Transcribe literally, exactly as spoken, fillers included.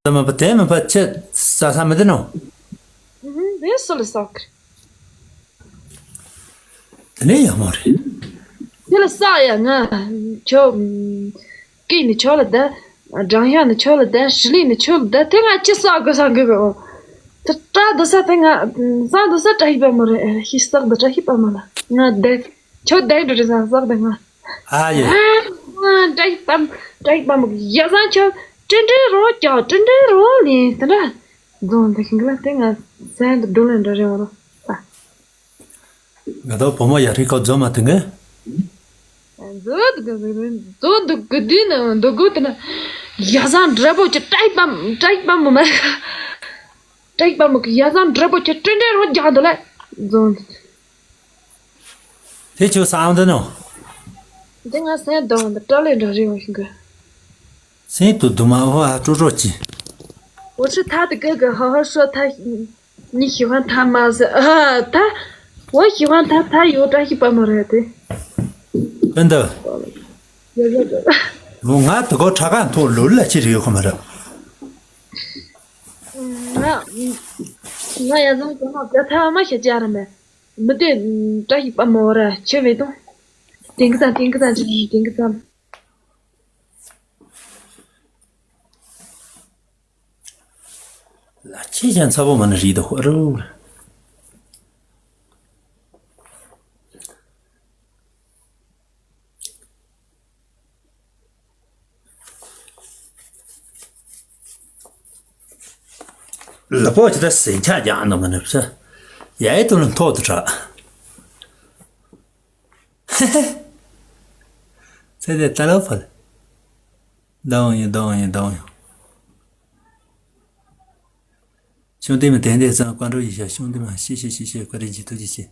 ད་མ་པ་དེ་མ་པ་ཁྱེད་ས་ས་མི་དེ་ནོ། ཨུ་ཧུ། དེ་སུ་ལ་ས་ཀི། དེ་ནས་ཡག་མོ་རེད། དེ་ལ་ས་ཡ་ང་ཁྱོད་ཀི་ནི་ཁྱོད་ལ་ད་སྦྲང་ཤ་ནི་ཁྱོད་ལ་ད་ཞི་ལི་ནི་ཁྱོད་ལ་ད་དེ་ང་ཅི་ས་གི་ས་གི་གི་འོ། དེ་ཏྲ་དུ་ས་དེ་ང་ས་དུ་ས་ཏྲ་ཤི་པ་མོ་རེད། ཤི་སག་དུ་ཏྲ་ཤི་པ་མོ་ལ་ང་དེ། ཁྱོད་བསྡད་འགྲོ་རེད་བཟང་བཟང་དང་ང་། ཨ་ཡེ། ཨ། བཀྲ་ཤིས་པདྨ། བཀྲ་ཤིས་པདྨ་གི་ཡ་བཟང་ཁྱོད་ཀྲིན་ཀྲིན་རོ་ཀྱག་ཀྲིན་ཀྲིན་རོ་ལིན་དེ་འདྲ། རྫོང་དེ་ཤིང་ལ་དེ་ང་སེམས་དུ་འགྲོ་ལེན་འདྲ་རེད་འོ་རོ། ང་ད་བུ་མོ་ཡ་རི་ཁ་རྫོང་མ་དེ་ངས། རྫོང་དུ་གི་རྫོང་དུ་གི་དུས་ན་འདུག་གོ་དེ་ན། ཡ་བཟང་འདྲ་པོ་ཁྱོད་བཀྲ་ཤིས་པདྨ། བཀྲ་ཤིས་པདྨ་མ་རེད། བཀྲ་ཤིས་པདྨ་གི་ཡ་བཟང་འདྲ་པོ་ཁྱོད་ཀྲིན་ཀྲིན་རོ་ཀྱག་འདུག་ལ། རྫོང་དུ། དེ་ཁྱོད་སའང་འདི་ནོ། འདི་ང་སེམས་གདོང་འདི་སྐྲ་ལོས་འདྲ་རེད་བ་ཤིང་གི། སེམས་དུ་དུ་མ་ཧོ་ཨ་ཀྲོ་ཀྲོ་ཅི། འོ་ཆི་ཐ་དི་ཀི་གི་ཧ་ཧ་ཧྲོ་ཐ། ཉི་ཤི་ཧན་ཐ་མ་ཟི་ཨ་ཐ། འོ་ཤི་ཧན་ཐ་ཐ་ཡོ་བཀྲ་ཤིས་པདྨ་རེད་དེ། ཀུན་ཏུ། ཡོ་ཡོ་ཡོ། ལོ་ང་དུ་གོ་ཁྲ་ག་མཐོ་ལོ་ལ་ཅི་རེད་ཡོད་ཁོ་མ་རེད། ང་ང་ཡ་ཟང་གོ་ནོ་ཀ་ཐ་མ་ཤ་ཅ་ར་མེ། མི་དེ་བཀྲ་ཤིས་པདྨ་འོ་ར་ཆེ་བས་དང་། ཏིང་ཀི་ཙམ་ཏིང་ཀི་ཙམ་ཅི་ཏིང་ཀི་ཙམ། ལ་ཆེ་ཅན་ཚ་པོ་མ་ནི་རིགས་དུ་ཧོ་རུ། ལ་པོ་ཅི་ད་སེང་ཆ་རྒྱག་ནོ་མ་ནི་བྱ། ཡ་ཡི་དུ་ལ་མཐོ་དུ་གྲགས། ཚེ་དེ་ད་ལོ་ཕལ། ལྡང་ཡིན་ལྡང་ཡིན་ལྡང་ཡིན། ཤུང་ཏི་མི་དེ་འདྲས་ཙང་བཀའ་འགྲོ་ཡིན་ཤག་ཤུང་ཏི་མ་ཤི་ཤི་ཤི་ཤི་བཀའ་དྲིན་ཆེ་ཐུགས་རྗེ་ཆེ།